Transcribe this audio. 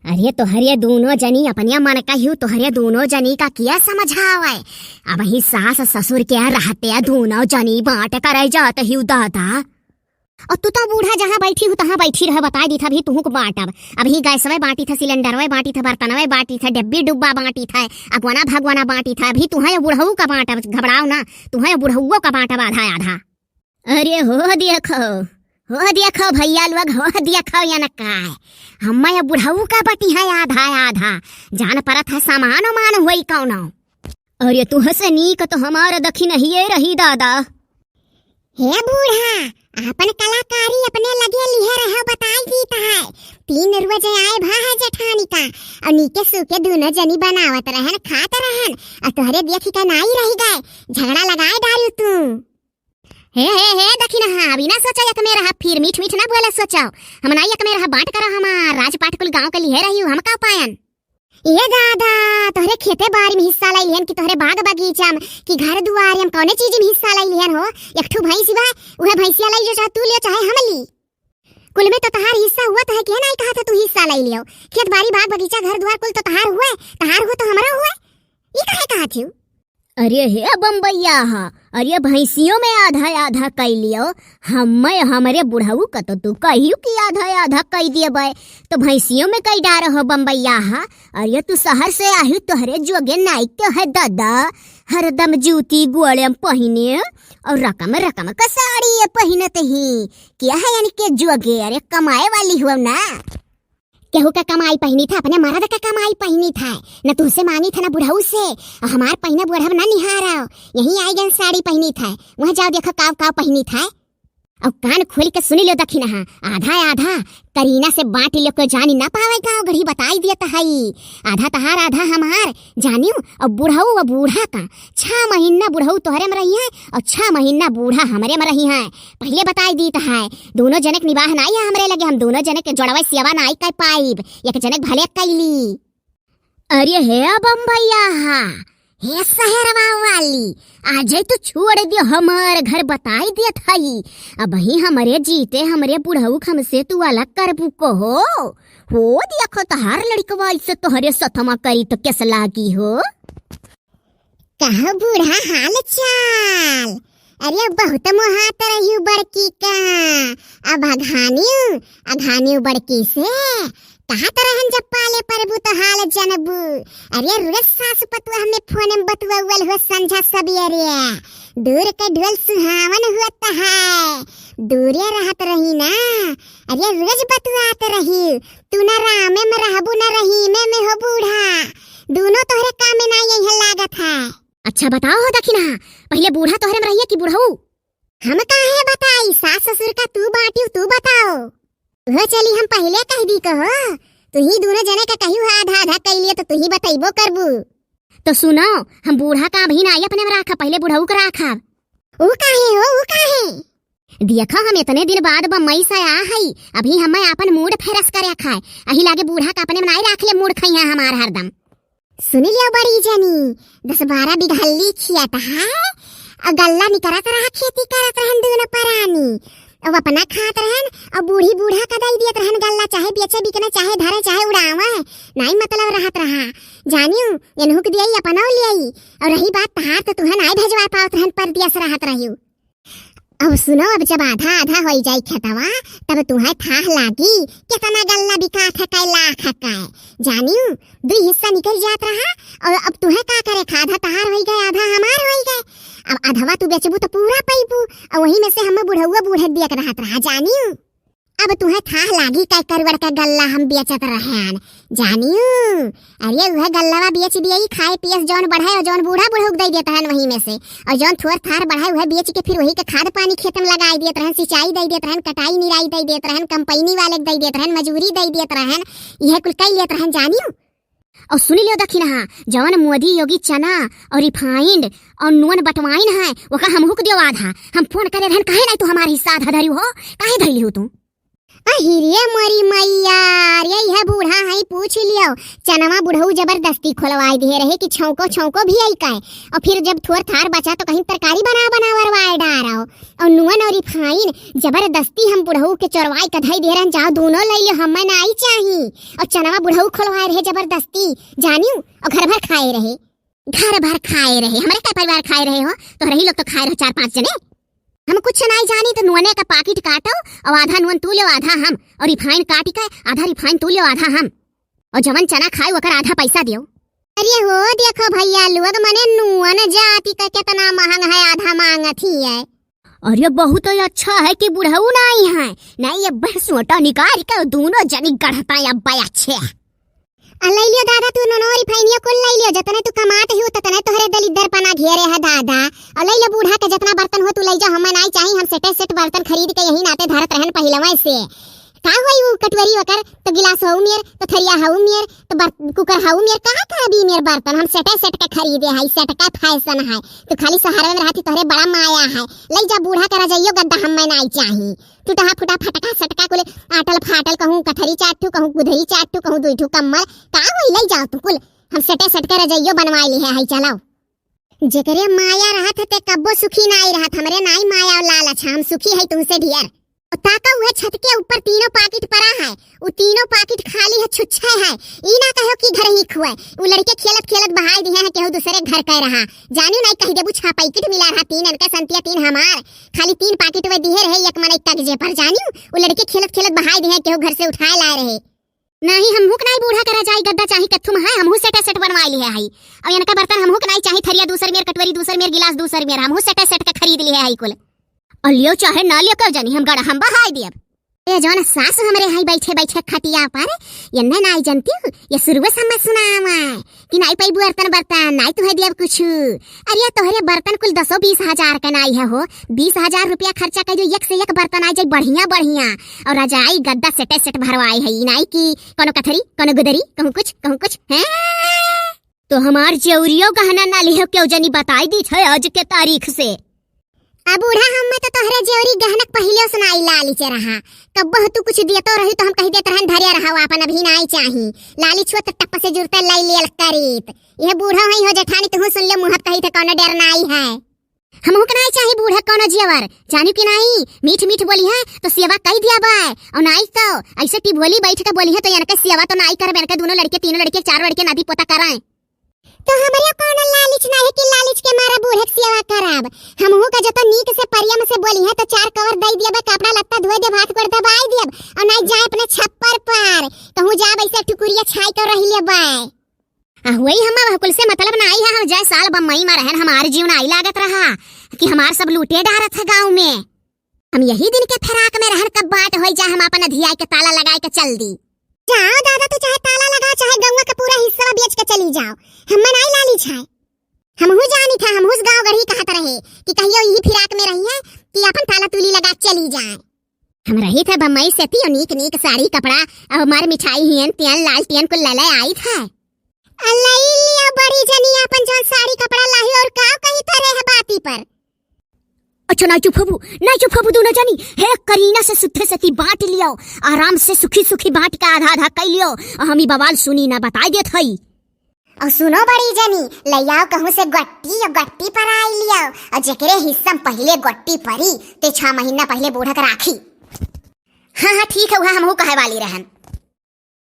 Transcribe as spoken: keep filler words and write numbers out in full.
अरे तोहरे दूनो जनी अपने मन का हिउ, तोहरे दूनो जनी का किया समझावे? अबहीं सास ससुर के रहते दूनो जनी बाँट करे जात हिउ दादा। और तू तो बूढ़ा जहाँ बैठी हू तहाँ बैठी रह, बताइ दीत है, अभी तुहूँ को बाँटब। अबहीं गैसवे बाँटित है, सिलेंडरवे बाँटित है, बर्तनवे बाँटित है, डब्बी डुब्बा बाँटित है, अगवना भगवना बाँटित है, अभी तुहैं बुढ़ऊ का बाँटब, घबराओ ना, तुहैं बुढ़उओ का बाँटब आधा आधा। अरे हो देखो, हो देखो भइया लोग, हो देखो यन काय, हम्मै बुढ़ऊ का बटिहैं आधा आधा, जान परत है समान उमान होई कउनो। अरे तुहसे नीक तो हमार दखिनहिए रही दादा। हे बूढ़ा, आपन कलाकारी अपने लगे लिहे रहो, बताइ दीत है। तीन रोज आए भा है जेठानी का, और नीके सूके दूनो जनी बनावत रहन, खात रहन, और तोहरे देखि के नाई रहि गए, झगड़ा लगाए डारू तू। हे, हे, हे, दखिनहा, अभी ना सोचो एक में रहा, फिर मीठ मीठ ना बोला सोचो। हम नाई एक में रहा, बाँट करो हमार, राजपाट कुल गाँव के लिहे रहिउ, हम का पायन? ए दादा, तोहरे खेते बारी में हिस्सा लइ लिहन कि तोहरे बाग बगीचा में कि घर दुआरे में कौने चीज में हिस्सा लइ लिहन हो? एक ठू भैंस बा, उहे भैंसिया लइ जो, चाहे तू लियो चाहे हम ली। कुल में तो तहार हिस्सा हुआ, तोहे के नाई कहा था तू हिस्सा लइ लियो? खेत बारी बाग बगीचा घर दुआर कुल तो तहार हुए, तहार हुए तो हमरो हुए। ई काहे कहा थिउ? अरे हे बम्बैया हा, अरे भैंसियों में आधा आधा कइ लियो, हम्मै हमरे बुढ़ऊ का तो तू कहियो कि आधा आधा कइ देबै, तो भैंसियों में कइ डारो हो बम्बैया हा। अरे तू शहर से आही, तोहरे जोगे नाई के है दादा, हरदम जूती गोड़े में पहिने और रकम रकम का साड़ी ये पहिनत ही, क्या है यानी के जोगे, अरे कमाए वाली हो ना। केहू का कमाई पहिनी था, अपने मरद का कमाई पहिनी था, न तुहसे मांगी था, न बुढ़ऊ से। और हमार पहिने बुढ़ऊ ना निहारा, यहीं आई गन साड़ी पहिनी था, वहाँ जाओ देखो काव काव पहिनी था। और कान खोल के सुनी लो दखिनहा, आधा आधा करीना से बाँटी लो, कोई जानी ना पावे गाँव गढ़ी, बताई दियत हई। आधा तहार आधा हमार, जानियो। और बुढ़ऊ और बूढ़ा का, छह महीना बुढ़ऊ तोहरे में रहिहैं और छह महीना बूढ़ा हमरे में रहिहैं। पहिले बताई दीत है, दूनो जने के निबाह नाई है हमरे लगे, हम दूनो जने के जोड़वे सेवा नाई कर पाइब, एक जने के भले कइली। अरे हे बम्बैया हा, हे शहरवा वाली, आजै तू छोड़ दियो हमार घर, बताई देत हई। अबहीं हमरे जीते हमरे बुढ़ऊ क हमसे तू अलग करबू को हो? हो देखो तहार लड़िकवा ऐसे तोहरे सथमा करी तो कैसे लागी हो? कहो बूढ़ा हाल चाल? अरे बहुत मोहात रहिउ बड़की का, अब अघानिउ, अघानिउ बड़की से। कहत रहन जब पाले परबू तो हाल जनबू। अरे रोज सास पतुआ हमें फोन में बतुआवल हो संझा सबेरे। दूर के ढोल सुहावन होत है। दूरे रहत रही ना। अरे रोज बतुआत रही। तू ना रामे में रहबू ना रहीमे में हो बूढ़ा। दूनो तोहरे काम में नाई अइहैं लागत है। अच्छा बताओ हो दखिनहा, पहिले बूढ़ा तोहरे में रहिहैं कि बुढ़ऊ? हम काहे बताई, सास ससुर का तू बाँटिउ, तू बताओ। उहो चली हम पहिले कहि दी कहो, तुही दूनो जने का कहिउ है आधा आधा कइ लियो तो तुही बतइबो करबू। तो सुनो, हम बूढ़ा का अबहीं नाई अपने में राखब, पहिले बुढ़ऊ का राखब। ऊ काहे हो, ऊ काहे? देखो हम एतने दिन बाद बम्बई से आ हई, अबहीं हम्मै आपन mood fresh करे खाए, अही लागे बूढ़ा का अपने में नाई राख ले, mood खइहैं हमार हरदम। सुनि लियो बड़ी जनी, दस बारह बीघा हल्ली खियात है, और गल्ला निकरत रहा, खेती करत रहन दूनो परानी। अब अपना खात रहन, और बूढ़ी बूढ़ा का दई दियत रहन गल्ला, चाहे बेचे बिकने, चाहे धरे, चाहे उड़ावे, नाई मतलब रहत रहा। जानियो, एनहू के दियई, अपनौ लियई, और रही बात तहार, तो तुहैं नाई भेजवा पावत रहन, परदेस रहत रहिउ। अब सुनो, अब जब आधा आधा होई जाई खेतवा, तब तुहैं थाह लागी, केतना गल्ला बिकात है, कै लाख है, कै। जानिउ, दुई हिस्सा निकल जात रहा, और अब तुहैं का करे, आधा तहार होई गए, आधा हमार होई गए। अब आधवा तू बेचबू तो पूरा पइबू, और वही में से हम्मै बुढ़उआ बूढ़े दियत रहत रहा, जानिउ। अब तुहैं थाह लागी, कै करुअर के गल्ला हम बेचत रहन, जानिउ। अरे उहै गल्लवा बेच दियई, खाए पियस जौन बढ़े और जौन बूढ़ा बुढ़ऊ के दई देत रहन वही में से, और जौन थोर थार बढ़े उहै बेच के फिर वही के खाद पानी खेत में लगाई देत रहन, सिंचाई दई देत रहन, कटाई निराई दई देत रहन, कंपनी वाले के दई देत रहन, मजूरी दई देत रहन, इहै कुल कई लेत रहन, जानिउ। और सुनि लियो दखिनहा, जौन मोदी योगी चना और refined और नून बटवाइन है, ओका हमहू के दियो आधा। हम फोन करे रहन, काहे नाई तू हमार हिस्सा आधा धरिउ हो, काहे धइली हो तू? अहिरे मोरी मैया, अरे इहै बूढ़ा हई, पूछ लियो, चनवा बुढ़ऊ जबरदस्ती खोलवाए दिहे रहे कि छौंको छौंको भी आई काहे। और फिर जब थोर थार बचा तो कहीं तरकारी बना बना वरवाए डारो। और नुअन और रिफाइन जबरदस्ती हम बुढ़ऊ के चोरवाए के धई दिहे रहन, जाओ दोनों लई लियो, हमें नाई चाही। और चनवा बुढ़ऊ खोलवाए रहे जबरदस्ती, जानियो, और घर भर खाए रहे। घर भर खाए रहे, हमरे का परिवार खाए रहे हो? तोहरे ही लोग तो खाए रहे चार पांच जने। हम कुछ नाई जानी तो नुअने का पाकिट काटो, और आधा नुअन तू लियो आधा हम, और रिफाइन काटी का आधा रिफाइन तू लियो आधा हम, और जवन चना खाए ओकर आधा पैसा दियो। अरे हो देखो भइया लोग, मने नुअन जाति का केतना महंग है, आधा मांगत ही है। अरे बहुत ही अच्छा है कि बुढ़ऊ नाई है, नाई ये बहसोटा निकाल के दोनों जनी गढ़ता अब्बा अच्छे। आ लई लियो दादा, तू नोनो रिफाइनिया कुल लई लियो, जतने तू कमात ही उतने तोहरे दलिद्दर पना घेरे है दादा। और लई लियो बूढ़ा के जतना बर्तन हो तू लई जा, हमें नाई चाही, हम सेटे सेट बर्तन खरीद के यही नाते धरत रहन पहिलवा से। का होई उ कटोरी ओकर, तो गिलास हऊ मेर, तो थरिया हऊ मेर, तो बर-, कुकर हऊ मेर, कहाँ का भी मेर बर्तन, हम सेटे सेट के खरीदे है, सेट का फैशन है। तू खाली शहर में रहती, तोहरे बड़ा माया है। लई जा बूढ़ा के रजइयो गद्दा हमें नाई चाही। टूटहा फूटा फटका सटका कुल आटल फाटल, कहूँ कथरी चार ठू, कहूँ गुधरी चार ठू, कहूँ दुई ठू कम्मल, का होई, लई जाओ तू कुल। हम सेटे सेट के रजइयो बनवाए लिहे हई, चलाओ। जेकरे माया रहत है ते कब्बो सुखी नाई रहत, हमरे नाई माया और लालच है, हम सुखी है तुमसे ढेर। और ताका उहे छत के ऊपर तीनों पाकिट परा है, उ तीनों पाकिट खाली है, छुच्छे है। ई ना कहो कि घर ही खुए, उ लड़के खेलत खेलत बहाई दिहे हैं, केहू दूसरे घर कह रहा। जानियो नाई कह देबू छह पैकेट मिला रहा, तीन इनके संतिया तीन हमार, खाली तीन पाकिट वे दिहे रहे, एक मनई तगजे पर। जानियो उ लड़के खेलत खेलत बहाई दिहे, केहू घर से उठाए लाए रहे। नहीं, हमहू के नाई बूढ़ा के रजाई गद्दा चाही, कत्थू में है, हमहू सेटे सेट बनवाए लिहे हई। और इनका बर्तन हमहू के नाई चाही, थरिया दूसर मेर, कटोरी दूसर मेर, गिलास दूसर मेर, हमहू सेटे सेट के खरीद लिहे हई कुल। और लियो चाहे ना लियो, कह जानी हम गड़ा हम बहाई दियब। ए जौन सास हमरे हई बैठे बैठे खटिया पर, इन्ने नाई जनती हूँ, ये शुरुए से हमें सुनावा कि नाई पैबू बर्तन बर्तन, नाई तुहे दियब कुछ। अरे तोहरे बर्तन कुल दसो बीस हजार के नाई है हो, बीस हजार रुपया खर्चा कर दो, एक से एक बर्तन आ जाए बढ़िया बढ़िया, और रजाई गद्दा सेटे सेट भरवाए है, ई नाई की कोनो कथरी, कोनो गुदरी, कहूँ कुछ, कहूँ कुछ, हैं? तो हमार जेवरियो गहना ना लिहो केहू जनी, बताई दी थे आज के तारीख से। अब बूढ़ा हम्मे तो तोहरे जेवरी गहनक पहिले सुनाई लालिचे रहा, कब्बो तू कुछ दियतो रही तो हम कही देत रहन धरिया रहा, आपन अभी नाई चाही। लालिच हो तो टप से जुरते लाई लेल करीत। यह बूढ़ा हई हो जेठानी, तुहू सुन ले मुहब कही थे कौनो डर नाई है। हमहू के नाई चाही बूढ़ा कौनो जेवर, जानियो कि नाई, मीठ मीठ बोली है तो सेवा कई दिया बाय, और नाई तो ऐसे टिभोली बैठ के बोली है तो इनके सेवा तो नाई करबे, इनके दोनों लड़के, तीनों लड़के, चारों लड़के नाती पोता कराए। तो हमरे कौनो लालिच नाई कि लालिच के मारे बूढ़े के सेवा करब। हमहू का जतो नीक से परियम से बोली है तो चार कवर दई दियब, कपड़ा लत्ता धोए देब, हाथ गोड़ दबाई दियब, और नाई जाए अपने छप्पर पर, कहूँ जाब ऐसे टुकुरिया छाई कर रही लेबै। आ, वही हम अब कुल से मतलब नाई है, हम जय साल बम्बई में रहन, हमार जीव नाई लागत रहा कि हमार सब लूटे डारत है गाँव में। हम यही दिन के फिराक में रहन, कब बाट होई जाए, हम अपन अधियाई के ताला लगाए के चल दी। जाओ दादा, तू चाहे ताला लगाओ, चाहे गौवा के पूरा हिस्सा बेच के चली जाओ, हमें नाई लालिच है। हमहू जानी था, हमहू गाँव गढ़ी कहत रहे कि कहियो यही फिराक में रही है कि अपन ताला तूली लगा चली जाए। हम रही थे बम्बई से तियो नीक नीक साड़ी कपड़ा, अब हमार मिठाई हियन तियन लाल तियन कुल लले आई थे। अल्लाह लिया बड़ी जनी अपन जौन साड़ी कपड़ा लाही और का कही थे रह बाती पर। अच्छा नाई चुप होबू, नाई चुप होबू दोनों जनी। हे करीना से सुद्धे से ती बांट लियो, आराम से सुखी सुखी बांट के आधा आधा कई लियो। आ हम ई बवाल सुनी ना, बताई देत हई। और सुनो बड़ी जनी, लइयाओ कहूँ से गोट्टी और गोट्टी पर आई लियो, और जेकरे हिस्सा में पहिले गोट्टी परी, ते छह महीना पहिले बूढ़ा के राखी। हाँ, हाँ, ठीक है, वह हमहू कहे वाली रहन।